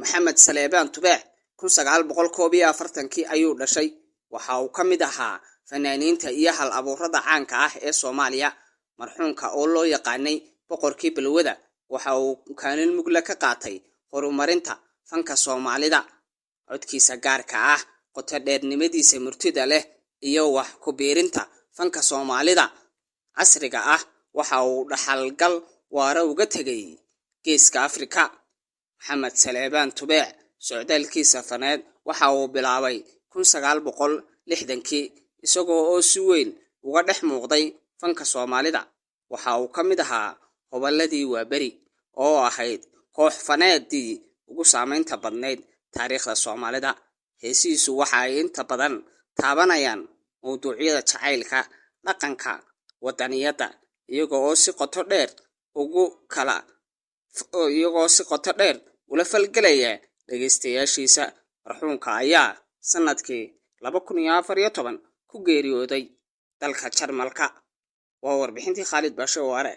Maxamed Saleebaan Tubeec 1941-kii ayuu dhashay. Waxa uu ka mid ahaa fanaaniinta iyo hal abuurada caanka ah ee Soomaaliya. Marxuumka oo loo yaqaanay boqorkii balwada waxa uu kaalin mug leh ka qaatay horumarinta fanka Soomaalida. Codkiisa gaarka ah, qoto dheernimadiisa murtida leh iyo wax ku biirinta fanka Soomaalida casriga ah waxa uu dhaxalgal waara uga tegay Geeska Afrika. Maxamed Saleebaan Tubeec socdaalkiisa faneed waxa uu bilaabay 1960-kii, isagoo oo si weyn uga dhex muuqday fanka Soomaalida. Waxa uu ka mid ahaa Hobolladii Waaberi, oo ahayd koox faneedii ugu saameynta badnayd taariikhda Soomaalida. Heesihiisu waxa ay inta badan taabanayaan mowduucyada jacaylka, dhaqanka, wadaniyadda, iyagoo si qoto dheer ula falgelaya dhagaystayaashiisa. Marxuumka ayaa sanadkii 2014 ku geeriyooday dalka Jarmalka. Waa warbixintii Khaalid Baashe Waare.